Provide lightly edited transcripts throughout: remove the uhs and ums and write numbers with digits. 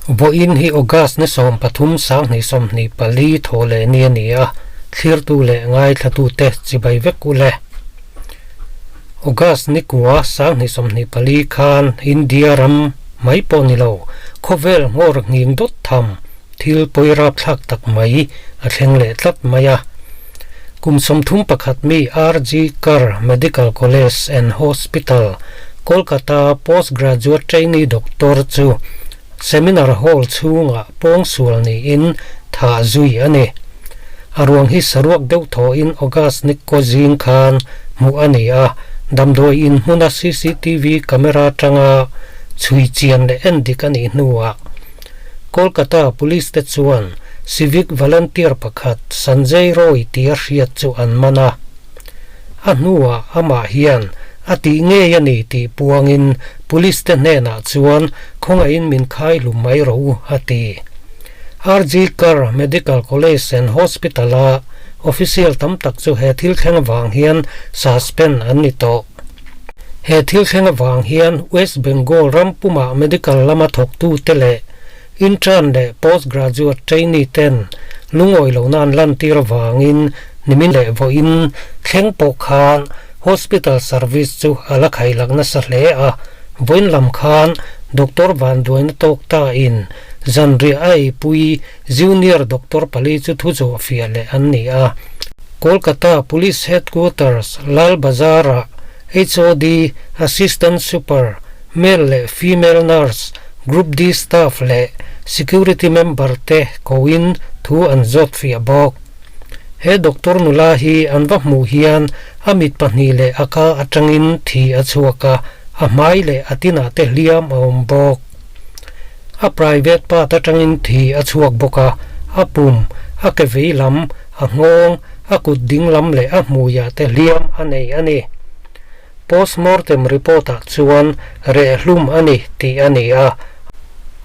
Vawiin hi August ni 13 2024 thaw leh ni a ni a, thlirtu leh ngaithlatute chibai vek u le. August ni kua 2024 khan India ram mai pawh ni lo, khawvel nghawr nghing dawt tham thil pawi rapthlak tak mai a thleng leh tlat mai a. Kum 31 mi RG Kar Medical College and Hospital, Kolkata Postgraduate Trainee Doctor chu Seminar Hall chhungah pawngsual niin thah zui a ni. A ruang hi saruak deuh thawhin August ni kaw zing khan hmuh a ni a, damdawi in hmuna cctv camera atanga chhui chian leh en dik a nih hnuah Kolkata Police te chuan Civic Volunteer pakhat Sanjay Roy tia hriat chu an man a. A hnuah amah hian a tih ngei a ni tih puangin Police te hnenah chuan khawngaihin min khai hlum mai rawh u a ti. RG Kar Medical College and Hospital-a official tam tak chu he thil thleng avang hian suspend an ni tawh. He thil thleng avang hian West Bengal ram pumah medical lama thawktute leh intern leh postgraduate trainee ten lungawi lohna an lantir avangin nimin leh vawiin thleng pawh khan hospital service chu a la khailak nasa hle a. Vawiin lam khan doctor vanduaina tawk tain zanriah a eipui junior doctor pali chu thu zawh fiah leh an ni a. Kolkata Police Headquarters, Lal Bazar-ah HOD, Assistant Super, Male leh Female Nurse, Group D Staff leh Security member te koin thu an zawt fiah bawk. He doctor nula hi an va hmuh hian a mit pahnih leh a ka atangin thi a chhuak a, a hmai leh a tinah te hliam a awm bawk. A private part atangin thi a chhuak bawk a, a pum, a ke vei lam, a nghawng, a kut ding lam leh a hmuiah te hliam a nei a ni. Postmortem report ah chuan reh hlum a ni tih a ni a,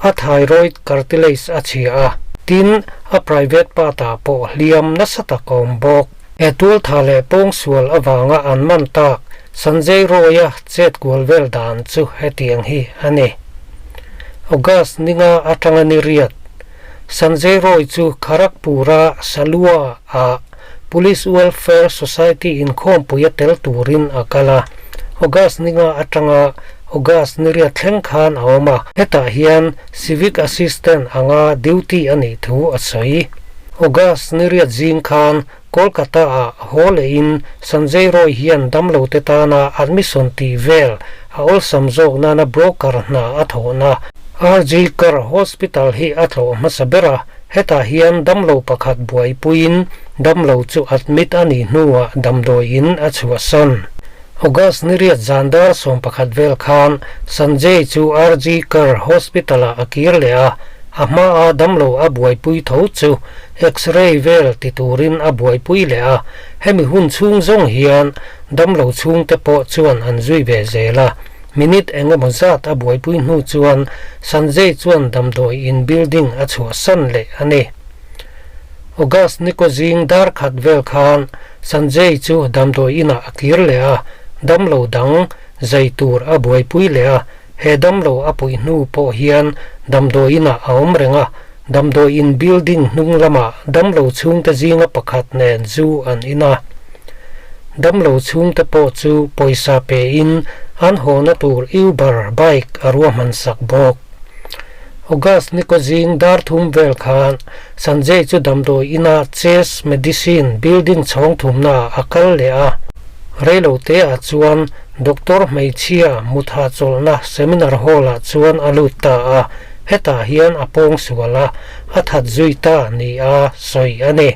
a thyroid cartilage a chhia a, tin a private part ah pawh hliam nasa tak a awm bawk. He tualtha leh pawngsual avanga an man tak Sanjay Roy-a chet kual vel dan chu hetiang hi a ni. August ninga atanga ni riat, Sanjay Roy chu Kharagpur-a Salua-ah Police Welfare Society inkhawmpui a tel turin a kal a. August ninga atanga August ni riat thleng khan a awm a. Hetah hian Civic Assistant anga duty a nih thu a sawi. August ni riat zing khan Kolkata-ah haw lehin Sanjay Roy hian damlote tana admission tih vel a awlsam zawk nana broker hna a thawhna RG Kar Hospital hi a tlawh hmasa ber a, hetah hian damlo pakhat buaipuiin damlo chu admit a nih hnuah damdawiin a chhuahsan. August ni riat zan dar 11 vel khan Sanjay chu RG Kar Hospital-ah a kir leh a, a hmaa damlo a buaipui tho chu X-ray vel ti turin a buaipui leh a, hemi hun chhung zawng hian damlo chhungte pawh chuan an zui ve zel a. Minute eng emaw zat a buaipui hnu chuan Sanjay chuan damdawi in building a chhuahsan leh a ni. August ni kaw zing dar khat vel khan Sanjay chu damdawi inah a kir leh a, damlo dang zai tur a buaipui leh a, he damlo a puih hnu pawh hian damdawi inah a awm reng a, damdawi in building hnung lamah damlo chhungte zinga pakhat nen zu an in a. Damlo chhungte pawh chu pawisa pein an hawna tur Uber bike a ruahman sak bawk. August ni kaw zing dar thum vel khan Sanjay chu damdawi ina Chase Medicine building chhawng thumnaah a kal leh a. Reiloteah chuan Doctor hmeichhia mutha chawlhna seminar hall-ah chuan a lut ta a, hetah hian a pawng sual a, a that zui ta nia sawi a ni.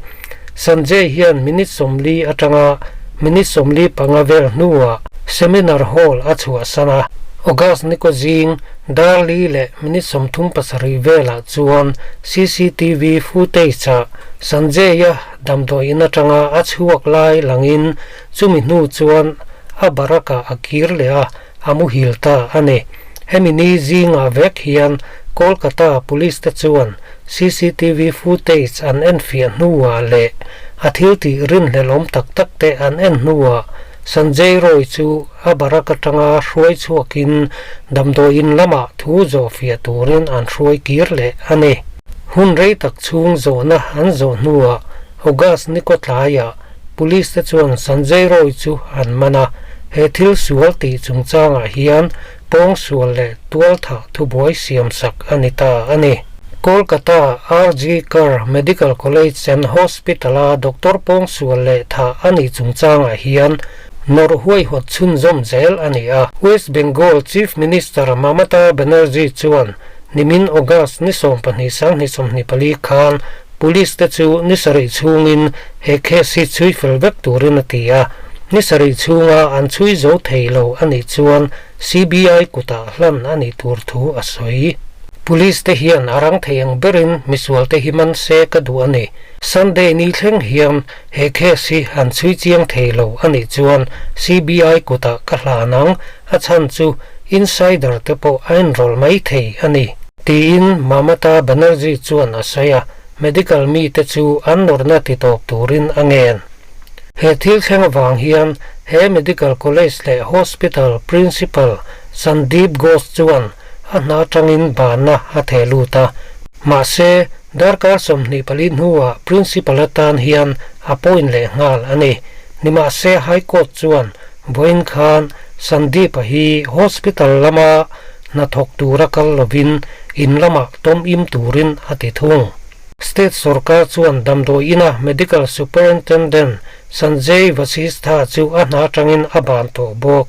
Sanjay hian minute 40 atanga minute 45 vel hnuah seminar hall a chhuahsan a. August ni kaw zing dar li leh minute 37 velah chuan CCTV footage-ah Sanjay-a damdawi in atanga a chhuak lai langin chumi hnu chuan a baraka a kir leh a, a muhil ta a ni. Hemi ni zingah vek hian Kolkata Police te chuan CCTV footage an en fiah hnuah leh a thil tih rinhlelawm tak tak te an en hnuah Sanjay Roy chu a barak atanga hruai chhuakin damdawiin lamah thu zawhfiah turin an hruai kir leh a ni. Hun rei tak chhung zawhna an zawh hnuah August ni kawtlaiah Police te chuan Sanjay Roy chu an man a, he thil sual tih chungchangah hian pawngsual leh tualthah thubuai siamsak a ni ta a ni. Kolkata RG Kar Medical College and Hospital-a doctor pawngsual leh thah a nih chungchangah hian nawrh huaihawt chhunzawm zel a ni a. West Bengal Chief Minister Mamata Banerjee chuan nimin August ni 12 2024 khan Police te chu ni sarih chhungin he case hi chhui fel vek turin a ti a, ni sarih chhunga an chhui zo thei lo a nih chuan CBI kutah hlan a nih tur thu a sawi. Police te hian a rang thei ang berin misual te hi man se ka duh a ni. Sunday ni thleng hian he case hi an chhui chiang thei lo a nih chuan CBI kutah ka hlan ang, a chhan chu insider te pawh a enrawlh mai thei a ni. Tiin Mamata Banerjee chuan a sawi a, medical mite chu an nawrhna titawp turin a ngen. He thil thleng avang hian he medical college leh hospital principal Sandeep Ghosh chuan a hna atangin banna a theh lut a, mahse darkar 24 hnuah principal atan hian a point leh nghal a ni. Nimahse High Court chuan vawiin khan Sandeep-a hi hospital lama hnathawk tura kal lovin in lamah tawm im turin a ti thung. State sorkar chuan damdawi ina Medical Superintendent Sanjay Vasistha chu a hna atangin a ban tawh bawk.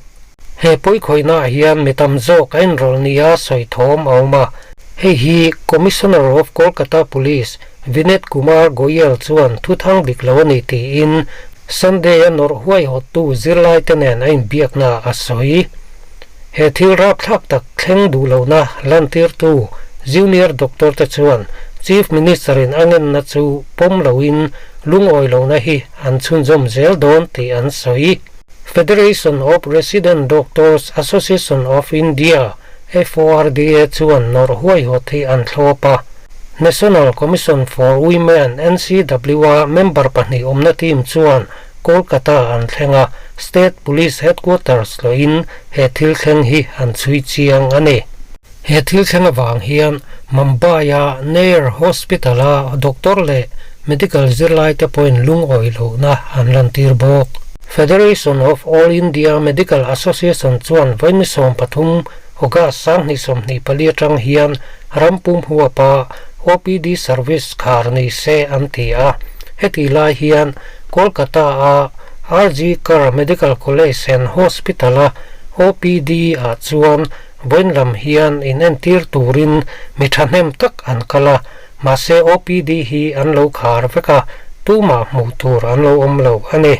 He pawikhawihnaah hian mi tam zawk a inrawlh nia sawi thawm a awm a. Hei hi Commissioner of Kolkata Police Vineet Kumar Goyal chuan thuthang dik lo a ni tiin Sunday-a nawrh huaihawttu zirlaite nen a inbiakna a sawi. He thil rapthlak tak thleng duh lohna lantirtu Junior Doctor te chuan Chief Minister in a ngenna chu pawm loin lungawi lohna hi an chhunzawm zel dawn tih an sawi. Federation of Resident Doctors Association of India, FORDA, chuan nawrh huaihawt hi an thlawp a. National Commission for Women, NCW, a member pahnih awmna team chuan Kolkata an thleng a, State Police Headquarters hlawhin he thil thleng hi an chhui chiang a ni. He thil thleng avang hian Mumbai-a Nair Hospital-a doctor leh medical zirlaite pawhin lungawi lohna an lantir bawk. Federation of All India Medical Association chuan vawi 13 August 2024 atang hian ram pum huapa OPD service khar ni se an ti a. Heti lai hian Kolkata-a RG Kar Medical College and Hospital-a OPD-ah chuan vawiin lam hian inentir turin mi thahnem tak an kal a, mahse OPD hi an lo khar vek a, tumah hmuh tur an lo awm lo a ni.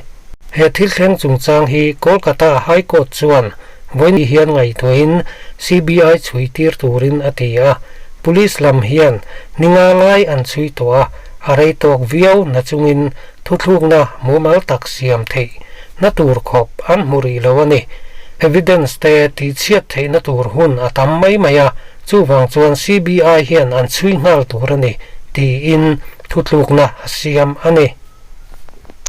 He thil thleng chungchang hi Kolkata High Court chuan vawiin hian ngaihtuahin CBI chhui tir turin a ti a, Police lam hian ni nga lai an chhui tawh a, a rei tawk viau na chungin thuthlukna mumal tak siam theih na tur khawp an hmu rih lo a ni. Evidence te tihchhiat theihna tur hun a tam mai mai a, chuvang chuan CBI hian an chhui nghal tur a ni, tiin thutlukna a siam a ni.